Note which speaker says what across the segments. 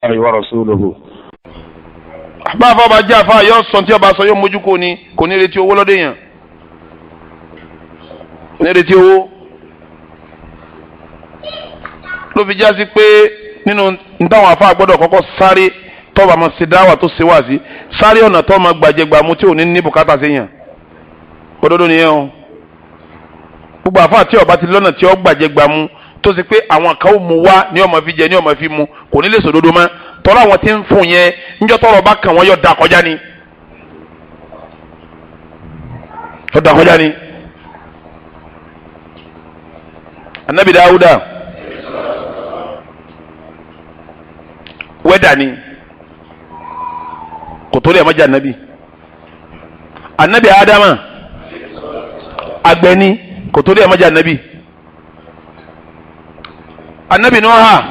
Speaker 1: ورسوله.
Speaker 2: Bá a fọ bá jẹ́ àfa yọ sọ tí ọba sọ yóò mójú kó ni, kò ní retí owó lọ́dọ̀ yẹn, kò ní retí owó. Ló fi jásí pé nínú ntàwọn afa gbọ́dọ̀ kọ́kọ́ sáré tọ́ba ma ṣe dáwà tó ṣe wá sí sáré ọ̀nà tọ́ ma gbàjẹgbàmú tí ò ní ní bùkátà sí yàn. Òdodo nìyẹn o. Gbogbo àfa tí ọba ti lọ́nà tí ó gbàjẹgbàmú tó ṣe pé àwọn kan ó mu wá ní ọmọ fi jẹ ní ọmọ fi mu, kò ní lè sòdodo mọ́. Tọ́lá àwọn tí ń fún yẹn níjọ́ tọ́rọ̀ bá kàn wọ́n yọ da kọjá ni, yọ da kọjá ni. Anabi Dawuda wẹ́dà ni, kò tó lè má jẹ́ anabi. Anabi Adama agbẹni, kò tó lè má jẹ́ anabi. Anabi Nuha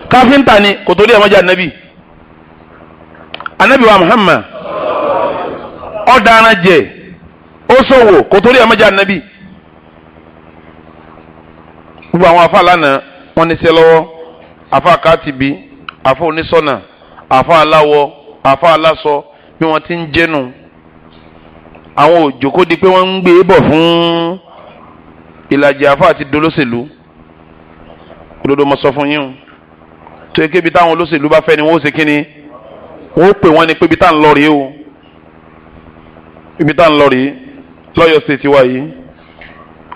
Speaker 2: káfíńtà ni, kò tó lè má jẹ́ anabi. Anabi wa Muhammad ọ̀daràn jẹ, ó ṣòwò, kò tó lè má jẹ́ anabi. Gbogbo àwọn afa lánàá wọn ní sẹ́ lọ́wọ́, afa katibi, afa onísọ̀nà, afa aláwọ̀, afa aláṣọ, bí wọ́n ti ń jẹ́nu. Àwọn òjòkó di pé wọ́n ń gbé bọ̀ fún ìlàjì afa àti dolóṣèlú. Òdodo mo sọ fún yín o. Tó yẹ kébi táwọn olóṣèlú bá fẹ́ ni wọ́n ó ṣe kínni, wọ́n ó pè wọ́n ní pé ibi tá à ń lọ rèé o, ibi tá à ń lọ rèé. Lọ́yọ̀ state wa yìí,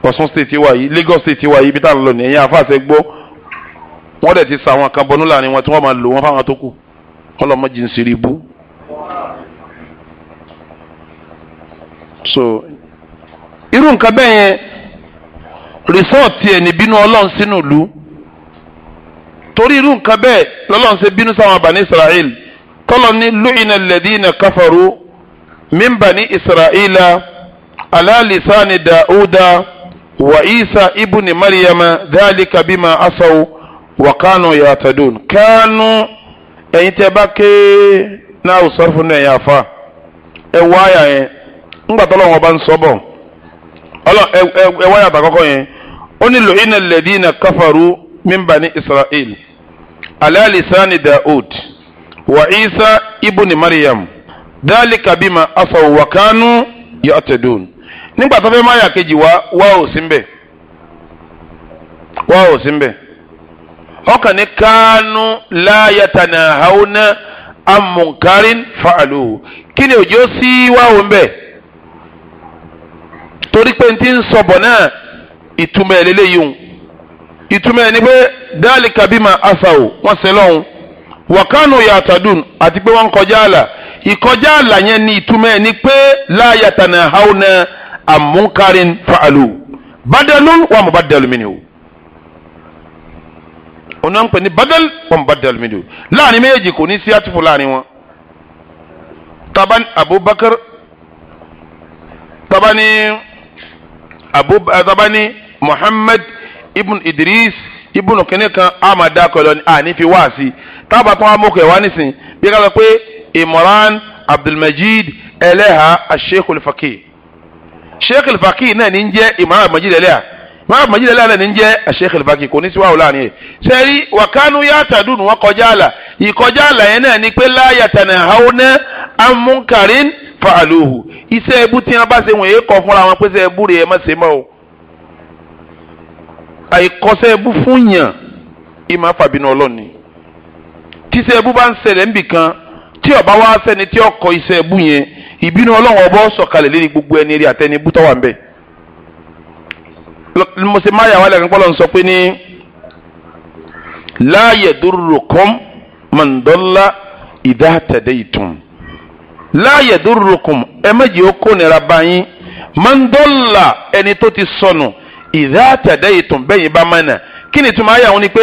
Speaker 2: Ọ̀ṣun state wa yìí, Lagos state wa yìí, ibi tá à ń lọ nìyẹn. Àfàṣẹ gbọ́, wọ́n dẹ̀ ti sa àwọn kan bọnú láàrin wọn tí wọ́n máa lò wọ́n fáwọn tó kù. Ọlọ́mọdé ń ṣeré ibú. So irú nǹkan bẹ́ẹ̀ yẹn, rìsọ́ọ̀tì ẹ̀ ní bínú Ọlọ́run sínú ìlú. Torí irú nǹkan bẹ́ẹ̀ lọ́lọ́run ṣe bínú sáwọn Bani Israel, tọ́lọ́ ní lu'ina alladhina kafaru min Bani Israila ala lisani Dauda wa Isa ibni Maryama dhalika bima asaw wa kanu yatadun. Kanu ẹ̀yin tẹ́ bá ké náà sọ́rfù náà yà fa ẹ wáyà yẹn ńgbà tọ́lọ́ wọn bá ń sọ bọ̀ ọlọ́ ẹ wáyà àtàkọ́kọ́ yẹn, ó ní lu'ina alladhina kafaru min Bani Israel ala lisani Daud wa Isa ibni Maryam dhalika bima asaw wa kanu yatadun. Nígbà tó fẹ́ máa yà kejì wá, wá ò sí mbẹ̀, wá ò sí mbẹ̀. Ọkàn ní kánú la yatanahawna an munkarin fa'aluhu. Kí ni òjò sí wá ò ń bẹ̀? Torí pé n ti ń sọ̀bọ̀ náà, ìtumọ̀ ẹ̀ lélẹ́yìí o. Ìtumọ̀ ẹ̀ ni pé dhalika bima asaw, wọ́n ṣe lọ́hùn, wa kanu ya'tadun, àti pé wọ́n kọjá àlà. Ìkọjá àlà yẹn ni ìtumọ̀ ẹ̀ ni pé la yatanahawna an munkarin fa'aluhu badalun wa mubaddalu minhu. Ọ̀nà ń pè ní badal wa mubaddal minhu. Láàrin méjèèjì kò ní sí àtúfò láàrin wọn. Tabani Abubakar, tabani Abu, tabani Muhammad ibn Idris ibn kìnìkan amada kọlọ ní àní fi wá sí tábà tó wà mú kẹ wá nísìn bí ká sọ pé Imran Abdulmajid Eleha Sheikh al-Faqih. Sheikh al-Faqih náà ní jẹ́ Imran Abdulmajid Eleha, máa mọ̀jídé lẹ́yìn ní jẹ́ Sheikh al-Faqih, kò ní sí wàhálà láàrin ẹ̀. Sẹ́rí wàkánú ya'tadun, wọn kọjá àlà. Ìkọjá àlà yẹn náà ni pé la yatanahawna an munkarin fa'aluhu. Iṣẹ́ ẹbú tí wọ́n bá ṣe wọ̀nyí kọ́ fúnra wọn pé ṣe ẹbú rẹ̀ ẹ má ṣe mọ́ o. Àìkọsẹ́ ẹbú fún yàn ìmọ̀ àfàbínú Ọlọ́run ni. Tíṣẹ́ ẹbú bá ń ṣẹlẹ̀ níbì kan tí ó bá wá sẹ́ni tí ó kọ iṣẹ́ ẹbú yẹn, ìbínú Ọlọ́run ọbọ̀ sọ̀kalẹ̀ lérí gbogbo ẹni rí àtẹni bú tọ́wà ń bẹ̀. Mo ṣe máa yà wá lẹ́nu pọ́lọ́ ń sọ pé ní la yadurrukum man dalla idha tadaytum. La yadurrukum, ẹ méjì ó kó nira báyìí, man dalla, ẹni tó ti sọnù, idha tadaytum, bẹ́yìn bá mọ̀nà. Kí ni túmọ̀ ayé àwọn ni pé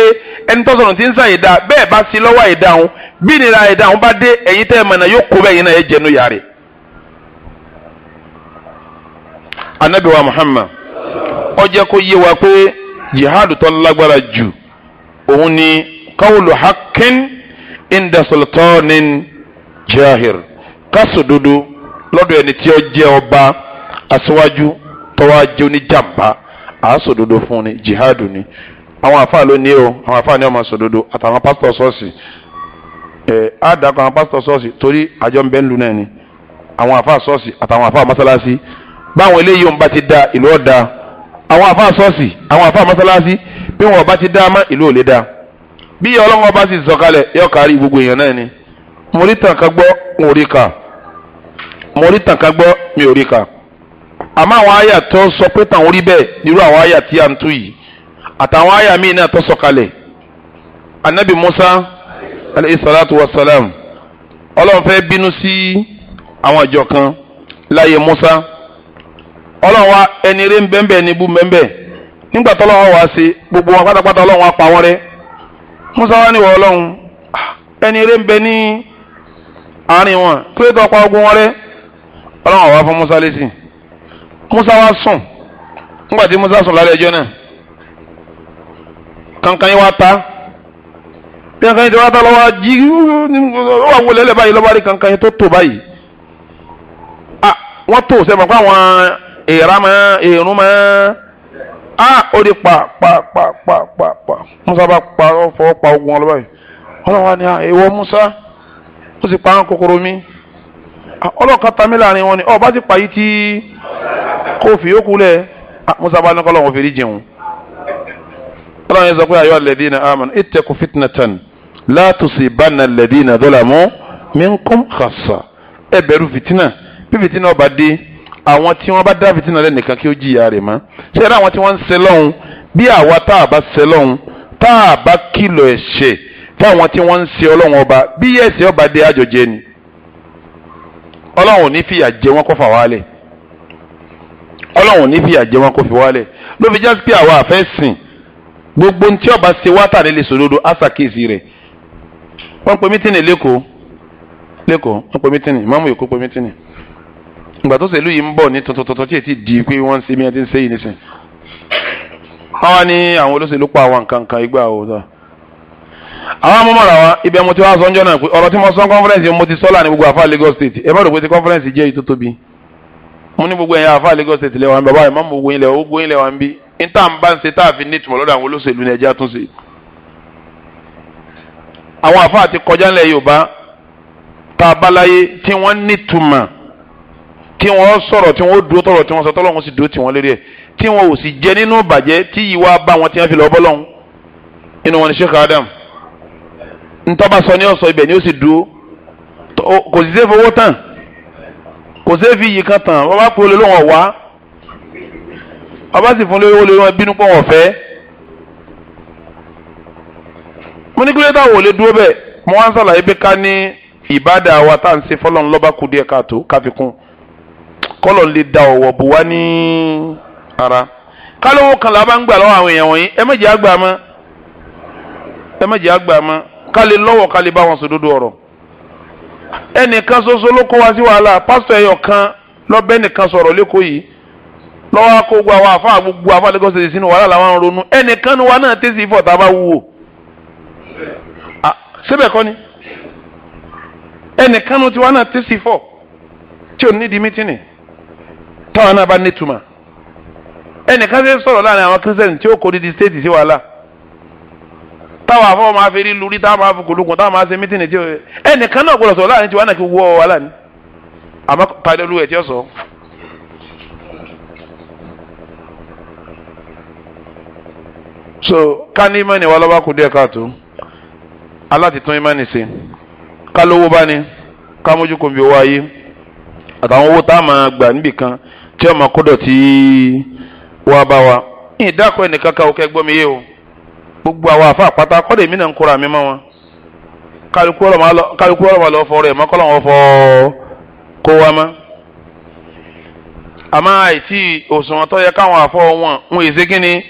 Speaker 2: ẹni tó sọnù ti ń sàyè dá bẹ́ẹ̀ bá sí lọ́wọ́ àyè dáhùn, bí nira àyè dáhùn bá dé, ẹ̀yin tẹ́ ẹ mọ̀nà yóò kó bẹ́yìn náà ẹ jẹnu yàrá. Anabi wa Muhammad ó jẹ́ kó yé wa pé jihad tó lágbára jù òun ni qawlu haqqin inda sultanin jahir, kásòdodo lọ́dọ̀ ẹni tí ó jẹ́ ọba aṣíwájú tó wá jẹ́ oníjàmbá, àásòdodo fún ni jihad ni. Àwọn àfáà ló ní o, àwọn àfáà ní ọmọ sòdodo àtàwọn pásítọ̀ ṣọ́ọ̀ṣì. Ẹ á dàkọ àwọn pásítọ̀ ṣọ́ọ̀ṣì torí àjọ ń bẹ ń lu náà ni, àwọn àfa ṣọ́ọ̀ṣì àtàwọn àfa mọ́sálásí. Báwọn eléyìí òun bá ti da ìlú ọ̀dà, àwọn àfa ṣọ́ọ̀ṣì àwọn àfa mọ́sálásí bí wọn bá ti dá mọ́ ìlú ò lè dá. Bí Ọlọ́run bá sì sọ̀kalẹ̀ yóò kárí gbogbo èèyàn náà ni. Mo rí tàn ká gbọ́, n ò rí kà. Mo rí tàn ká gbọ́, mi ò rí kà. Àmọ́ àwọn àyà tó sọ pé tàwọn rí bẹ́ẹ̀ nírú àwọn àyà tí a ń tú yìí àtàwọn àyà míì náà tó sọ̀kalẹ̀. Anabi Musa alayhi salatu wa salam, Ọlọ́run fẹ́ bínú sí àwọn ìjọ kan láyé Musa. Ọlọ́run wa ẹni rí nbẹ́nbẹ́ ní ibú nbẹ́nbẹ́. Nígbà tó Ọlọ́run wá sí gbogbo wọn pátápátá, Ọlọ́run wá pa wọ́n rẹ́. Musa wá ní wọ Ọlọ́run, ẹni rí nbẹ́ ní àárín wọn, kí ló tó pa ogun wọn rẹ́? Ọlọ́run wá fún Musa lésì. Musa wá sùn. Nígbà tí Musa sùn lálẹ́ ẹjọ́ náà, kankan yín wá ta. Bí kankan yín ti wá ta lọ́wọ́ jí wà wọlé lẹ́ báyìí, lọ́wọ́ rí kankan yín tó tò báyìí. Wọ́n tó sẹ́mi pé àwọn èèrà mọ́ èrún mọ́ ó di pa pa pa pa pa pa. Musa bá pa, ó fọwọ́ pa ogun wọn lọ báyìí. Ọlọ́run wa ni èèwọ̀ Musa, ó sì pa àwọn kòkòrò mi. Ọlọ́run kan ta mí láàrin wọn ni ọ bá ti pa yìí tí kò fi yókù lẹ̀. Musa bá ní kọ́ lọ́wọ́ fèrè jẹun. Ọlọ́run yẹn sọ pé ayọ́ alladhina amanu ittaqu fitnatan la tusibanna alladhina zalamu minkum khassa. Ẹ bẹ̀rù fìtínà, bí fìtínà ọba dé, àwọn tí wọ́n bá dá fìtínà lẹ́nìkan kí ó jìyà rẹ̀ mọ́. Ṣé ẹ rí àwọn tí wọ́n ń ṣe lọ́hùn, bí àwa tá a bá ṣe lọ́hùn, tá a bá kìlọ̀ ẹ̀ṣẹ̀ fáwọn tí wọ́n ń ṣe Ọlọ́run ọba, bí ẹ̀ṣẹ̀ ọba dé àjọjẹ ni. Ọlọ́run ò ní fìyà jẹ wọ́n kó fà wálẹ̀. Ọlọ́run ò ní fìyà jẹ wọ́n kó fi wálẹ̀. Ló fi jásí pé àwa àfẹ́ sìn gbogbo ntí ọba ṣe wá tà nílé sòdodo àṣàkíyèsí rẹ̀. Wọ́n pe mítìnì lẹ́kọ̀ọ́ lẹ́kọ̀ọ́, wọ́n pe mítìnì ìmáàmù Èkó pe mítìnì. Ìgbà tó ṣèlú yìí ń bọ̀ ní tuntun tuntun tí èsì di pé wọ́n ń ṣe mí àti ń ṣe yìí nísìn. Wọ́n wá ní àwọn olóṣèlú pa àwọn nǹkan kan igbá o. Àwọn amúmọ̀ra wa ibẹ̀ mo ti wá sọ́njọ́ náà pé ọ̀rọ̀ tí mo sọ kọ́nfẹ́rẹ́nsì mo ti sọ́ láàrin gbogbo àfa Lagos State. Ẹ má rò pé ti kọ́nfẹ́rẹ́nsì jẹ́ èyí tó tóbi. Mo ní gbogbo ẹ̀yin àfa Lagos State lẹ́wọ̀n bàbá ìmáàmù gbogbo yín lẹ́wọ̀n gbogbo yín lẹ́wọ̀n bí. Níta ń bá ń ṣe tá a fi ní ìtumọ̀ lọ́dọ̀ àwọn olóṣèlú ní ẹja tún ṣe. Àwọn àfa àti kọjá ńlẹ̀ Yorùbá tá a bá láyé tí wọ́n nítumọ̀, tí wọ́n sọ̀rọ̀, tí wọ́n dúró tọ̀rọ̀ tí wọ́n sọ, tọ́lọ́run sì dúró tì wọ́n lérí ẹ̀, tí wọ́n ò sì jẹ nínú ìbàjẹ́ tí yìí wá bá wọn tí wọ́n fi lọ́ọ́ bọ́lọ́hún. Inú wọn ni Sheikh Adam. Ntọ́ba sọ ní ọ̀sọ̀ ibẹ̀ ni ó sì dúró, kò sì ṣe fowó tán, kò ṣe fi yìí kan tán. Wọ́n bá pè olè lóhùn ọ̀wá, wọ́n bá sì fún lówó lórí wọn bínú pọ̀ wọ́n fẹ́. Mo ní kílódé táwọn ò lè dúró bẹ́ẹ̀. Mo wá ń sàlàyé pé ká ní ìbádà wa tá à ń ṣe fọlọ́run lọ́ba kú díẹ̀ káàtó káfíkún kọ́lọ̀ lè da ọ̀wọ̀ bù wá ní ara. Kálówó kan là bá ń gbà lọ́wọ́ àwọn èèyàn wọ̀nyí, ẹ má jẹ́ àgbà mọ́, ẹ má jẹ́ àgbà mọ́, ká lè lọ́wọ́ ká lè bá wọn sòdodo ọ̀rọ̀. Ẹnìkan ṣoṣo ló kó wa sí wàhálà. Pásítọ̀ ẹyọ kan lọ́bẹ̀ nìkan sọ̀rọ̀ lẹ́kọ̀ọ́ yìí lọ́wọ́ kó gbogbo àwọn àfa gbogbo àfa Lagos State sínú wàhálà làwọn ń ronú. Ẹnìkan ni wa náà tẹ̀sí ìfọ̀ tá a bá wúwo síbẹ̀ kọ́ ni ẹnìkan nu tiwa náà tẹ̀sí ìfọ̀ tí ò ní di mítìnì táwọn náà bá nítumọ̀. Ẹnìkan ṣe sọ̀rọ̀ láàrin àwọn kírísítẹ́nì tí ó kó di stéètì sí wàhálà táwọn afọwọ́ máa fi rí lórí táwọn máa fi kòlókun táwọn máa ṣe mítìnì tí ó ẹnìkan náà gbọdọ̀ sọ̀rọ̀ láàrin tiwa náà kí wọ́ wàhálà ni. Àmọ́ pàdé olúwẹ̀ tí ó sọ. So ká ní ìmánì wa lọ́ba kù díẹ̀ káàtó, aláti tún ìmánì ṣe, ká lówó bá ní ká mójú kò bí owó ayé àtàwọn owó tá a máa gbà níbì kan tí ọmọ kódọ̀ tí wàá bá wa. Ìdákọ̀ ẹnìkan kan òkè gbọ́ mi yé o. Gbogbo àwọn àfa àpáta kọ́dọ̀ èmi náà ń kóra mi mọ́ wọn. Kálukú ọ̀rọ̀ máa lọ fọ rẹ̀ mọ́kọ́ lọ́wọ́ fọ kó wa mọ́. Àmọ́ àìtí òṣùwọ̀n tó yẹ káwọn àfọ wọn ń èsè kínní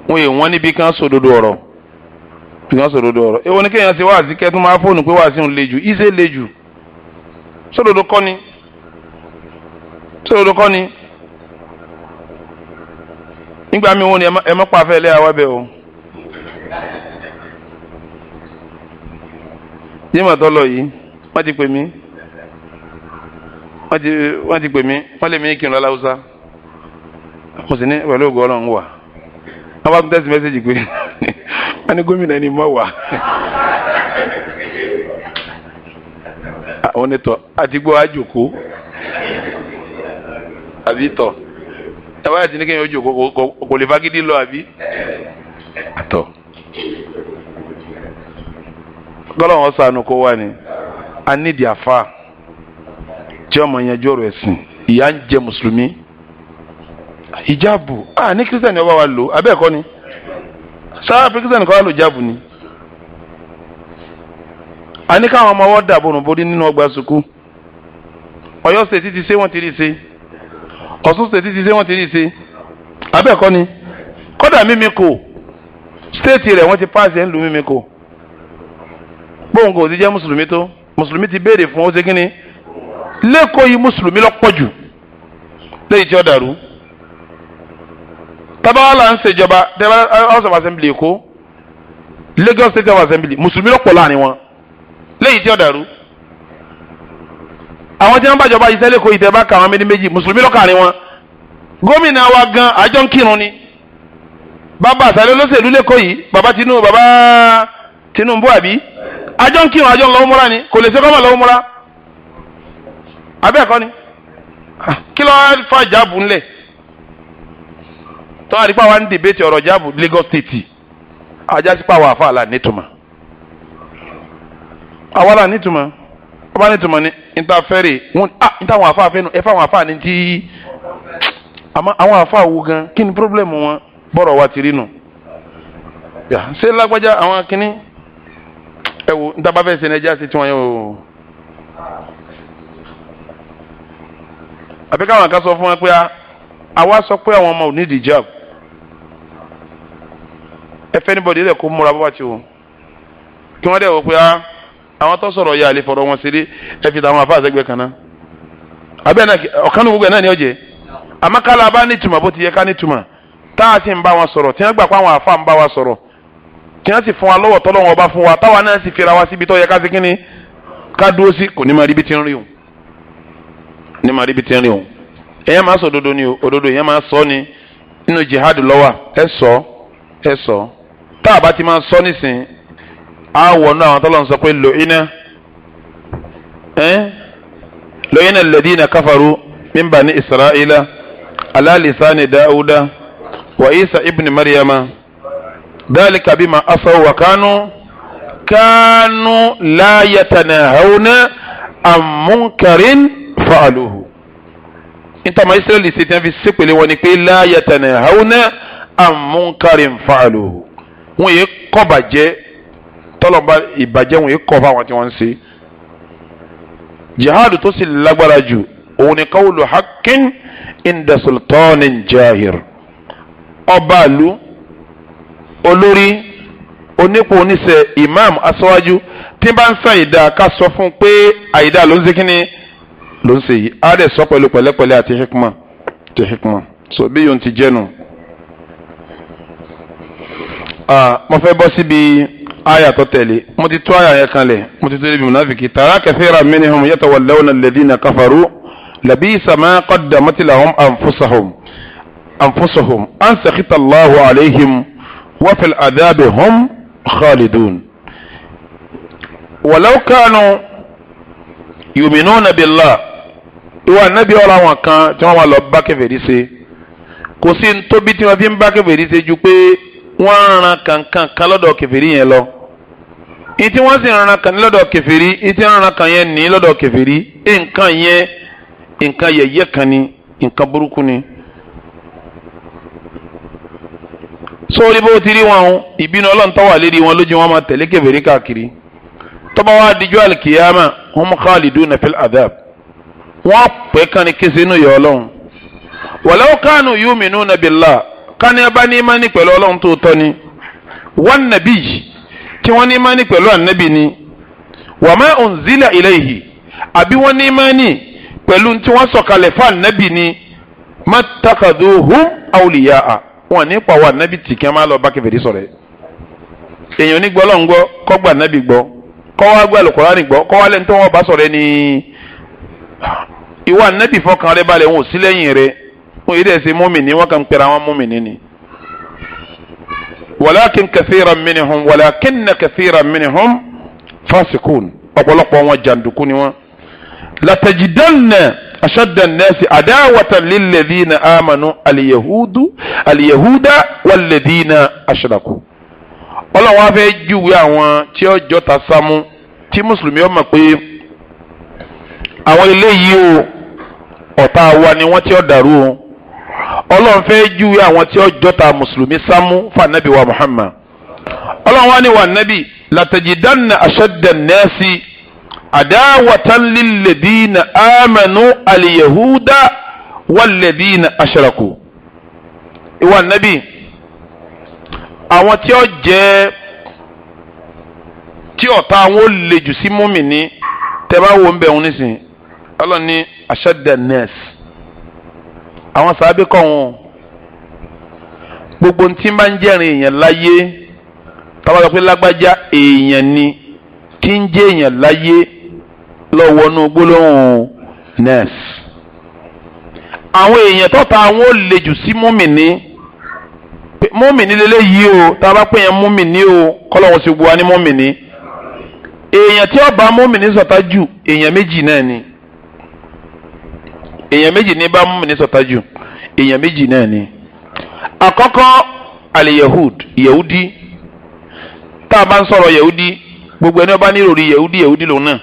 Speaker 2: ń è wọ́n níbi kan sòdodo ọ̀rọ̀. Bí kan sòdodo ọ̀rọ̀. Èwo ni kéèyàn ṣe wáàsí kẹ́tún máa fóònù pé wáàsí ń le jù, ìṣe le jù. Sòdodo kọ́ ni. Sòdodo kọ́ ni. Nígbà míì wọ́n ní ẹ má pa afẹ́ ilé àwa bẹ́ẹ̀ o. Jimá tó lọ yìí wọ́n ti pè mí, wọ́n ti pè mí, wọ́n lè mí kí n lọ láwùsá. Mo sì ní pẹ̀lú ògo Ọlọ́run wà. Wọ́n bá tún tẹ́sí mẹ́sẹ̀gì pé wọ́n ní gómìnà ni mo wà. Àwọn onítọ̀ àti gbọ́ àjòkó àbí tọ̀ ẹ wáyà tí ní kéèyàn ó jòkó kò lè fagídí lọ àbí àtọ̀. Gọ́lọ́wọ́n sànù kó wà ní a nídìí àfa tí ọmọ yẹn jọrọ ẹ̀sìn. Ìyà ń jẹ mùsùlùmí. Hijabu ní kírísítẹ̀nì ọba wa lò abẹ́ẹ̀kọ́ ni sáà kírísítẹ̀nì kọ́ wa lò hijabu ni. A ní káwọn ọmọ ọwọ́ dàbò rùn borí nínú ọgbà sukú. Ọ̀yọ́ state ti ṣe wọ́n ti rí ṣe, Ọ̀ṣun state ti ṣe wọ́n ti rí ṣe, abẹ́ẹ̀kọ́ ni. Kódà mímí kò state rẹ̀ wọ́n ti pass ẹ̀ ń lu mímí kò bóun kò ti jẹ́ mùsùlùmí tó mùsùlùmí ti béèrè fún ó ṣe kí ni lẹ́kọ̀ọ́ yìí mùsùlùmí lọ́pọ̀ jù lẹ́yìn tí ó dàrú. Tabawa ń ṣèjọba House of Assembly Èkó, Lagos State of Assembly, mùsùlùmí lọ́pọ̀ láàrin wọn lẹ́yìn tí ó dàrú. Àwọn tí wọ́n bá jọba iṣẹ́ lẹ́kọ̀ọ́ ìtẹ́ bá ka àwọn méjì méjì mùsùlùmí lọ́kàrin wọn. Gómìnà wa gan àjọ ń kírun ni. Bàbá àṣàlẹ̀ olóṣèlú lẹ́kọ̀ọ́ yìí, bàbá Tinubu, bàbá Tinubu àbí àjọ ń kírun, àjọ ń lọ́wọ́ múra ni, kò lè ṣe kọ́mọ̀ lọ́wọ́ múra. Abẹ́ẹ̀kọ́ ni kí ló fa jáàbù ńlẹ̀ tó àdìpá wa ń dìbẹ́tì ọ̀rọ̀ jáàbù Lagos State ajásípà wà fà là nítumọ̀ àwa là nítumọ̀ ọba nítumọ̀ ni níta fẹ́rẹ̀ wọn ah níta àwọn àfa fẹ́nu ẹ fáwọn àfa ní tí àmọ́ àwọn àfa wo gan kí ni pírọ́blẹ̀mù wọn bọ̀rọ̀ wa ti rí nù ṣé lágbájá àwọn kínní ẹ wo níta bá fẹ́ ṣe ní ẹjẹ́ àti tiwọn yẹn o. Àbí káwọn kan sọ fún wa pé àwa sọ pé àwọn ọmọ ò ní hijab ẹ fẹ́ níbọ̀dì rẹ̀ kó múra bó bá ti wò kí wọ́n dẹ̀ wò pé àwọn tó sọ̀rọ̀ yà lè fọ̀rọ̀ wọn ṣeré ẹ fi tàwọn afá àṣẹgbẹ́ kan náà abẹ́ náà ọ̀kan ní gbogbo ẹ̀ náà ni ó jẹ́ àmọ́ kálá bá nítumọ̀ bó ti yẹ ká nítumọ̀ tá a sì ń bá wọn sọ̀rọ̀ tí wọ́n gbà pé àwọn afá ń bá wa sọ̀rọ̀ tí wọ́n sì fún wa lọ́wọ́ tọ́lọ́wọ́n ọba fún wa táwa náà sì fira wa síbi tó yẹ ká sí kínní ká dúró sí kò ní máa rí bí ti ń rí òun ní máa rí bí ti ń rí òun. Èèyàn máa sọ òdodo ni o, òdodo èèyàn máa sọ ni nínú jihad lọ́wọ́ ẹ sọ ẹ sọ tá a bá ti máa sọ nísìn á wọnú àwọn tọ́lọ̀ ń sọ pé lòínà lòínà alladhina kafaru min bani isra'ila ala lisani dauda wa isa ibn maryama dhalika bima asaw wa kanu la yatanahawna an munkarin fa'aluhu. Ntama Israẹli ṣe tí wọn fi ṣépele wọn ni pé la yatanahawna an munkarin fa'aluhu. Wọn yé kọ̀ bàjẹ́ tọ́lọ́ba ìbàjẹ́ wọn yé kọ̀ fáwọn tí wọ́n ń ṣe. Jihadu tó sì lágbára jù òun ni qawlu haqqin inda sultanin jahir. Ọba ìlú olórí onípò oníṣẹ́ imam aṣáájú tí bá ń sàn ìdá ká sọ fún pé àìdá ló ń ṣe kínní ló ń ṣe yìí á dẹ̀ sọ pẹ̀lú pẹ̀lẹ́pẹ̀lẹ́ àti hikma ti hikma so bí yòó ti jẹ́nu. Mo fẹ́ bọ́ síbi àyà tó tẹ̀lé mo ti tó àyà yẹn kanlẹ̀ mo ti tó débi munafiki tara kathiran minhum yatawallawna alladhina kafaru labisa ma qaddamat lahum anfusuhum an sakhita Allahu alayhim wa fil adhabi hum khalidun walau kanu yu'minuna billah. Ìwà nábì ọ̀rọ̀ àwọn kan tí wọ́n wà lọ bá kèfèrí ṣe kò sí ntóbi tí wọ́n fi ń bá kèfèrí ṣe ju pé wọ́n ran kankan kan lọ́dọ̀ kèfèrí yẹn lọ. Ìtí wọ́n sì ran kan lọ́dọ̀ kèfèrí, ìtí wọ́n ran kan yẹn ní lọ́dọ̀ kèfèrí, nǹkan yẹn nǹkan yẹ̀yẹ́ kan ni, nǹkan burúkú ni. Sórí bó ti rí wọn o, ìbínú Ọlọ́run tó wà lérí wọn lójú wọn máa tẹ̀lé kèfèrí káàkiri. Tó bá wá dijọ́ àlùkìyámà, hum khaliduna fil adhab. Wọ́n pẹ́ kan ní kése inú yọ Ọlọ́run. Walau kanu yu'minuna billah, kani abá ní ìmánì pẹ̀lú Ọlọ́run tó tọ́ ni. Wan nabiy, tí wọ́n ní ìmánì pẹ̀lú ànábì ni. Wa ma unzila ilayhi, àbí wọ́n ní ìmánì pẹ̀lú tí wọ́n sọ̀kalẹ̀ fún ànábì ni. Mattakhadhuhum awliya'a, wọn ní pàwọ́ ànábì tì kí wọ́n máa lọ bá kèfèrí sọ̀rọ̀. Èèyàn ní gbọ́ Ọlọ́run gbọ́, kó gbà ànábì gbọ́, kó wá gbọ́ Al-Qur'ani gbọ́, kó wá lẹ́ni tó wọ́n bá sọ̀rọ̀ ni. Ìwọ ànábì fọkàn rẹ balẹ̀, wọn ò sí lẹ́yìn rẹ, wọn yìí dẹ̀ ṣe mùmínì, wọn kàn pẹ̀rẹ̀ àwọn mùmínì ni. Walakin kathiran minhum, walakinna kathiran minhum fasikun, ọ̀pọ̀lọpọ̀ wọn jàǹdùkú ni wọn. لتجدن أشد الناس عداوة للذين آمنوا اليهود اليهود والذين أشركوا. Ọlọ́run wá fẹ́ júwe àwọn tí ó jọta sámú, tí mùsùlùmí ó mọ̀ pé àwọn eléyìí o, ọ̀tá wa ni wọ́n tí ó dàrú o. Ọlọ́run fẹ́ júwe àwọn tí ó jọta mùsùlùmí sámú fún anabi wa Muhammad. Ọlọ́run wá ní wa nabi لتجدن أشد الناس عداوة للذين آمنوا اليهود والذين أشركوا. Ìwà nabi, àwọn tí ó jẹ́ tí ọ̀tá àwọn ó le jù sí mùmíní, tẹ́ bá wo ń bẹ̀ wọn nísìnyí, Ọlọ́run ní أشد الناس, àwọn sàábé kọ́ wọn. Gbogbo ntí máa ń jẹ́rìn èèyàn láyé, tábà sọ pé lágbájá èèyàn ni, tí ń jẹ́ èèyàn láyé, lọ́wọ́nú gbólóhùn الناس. Àwọn èèyàn tọ́ta àwọn ó le jù sí mùmíní, mùmíní lélẹ́yìí o. Tá a bá pè yẹn mùmíní o, kọ́lọ́wọ́n sì gbọ́ wa ní mùmíní. Èèyàn tí ó bá mùmíní ṣọ̀tá jù, èèyàn méjì náà ni. Èèyàn méjì ní bá mùmíní ṣọ̀tá jù, èèyàn méjì náà ni. Àkọ́kọ́, اليهود, yahudi. Tá a bá ń sọ̀rọ̀ yahudi, gbogbo ẹni ó bá ní ìròrí yahudi, yahudi lòun náà.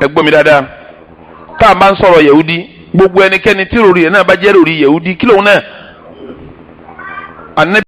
Speaker 2: Ẹ gbọ́ mi dáadáa. Tá a bá ń sọ̀rọ̀ yahudi, gbogbo ẹnikẹ́ni tí ìròrí rẹ̀ náà bá jẹ́ ìròrí yahudi, kí lòun náà? Anabi.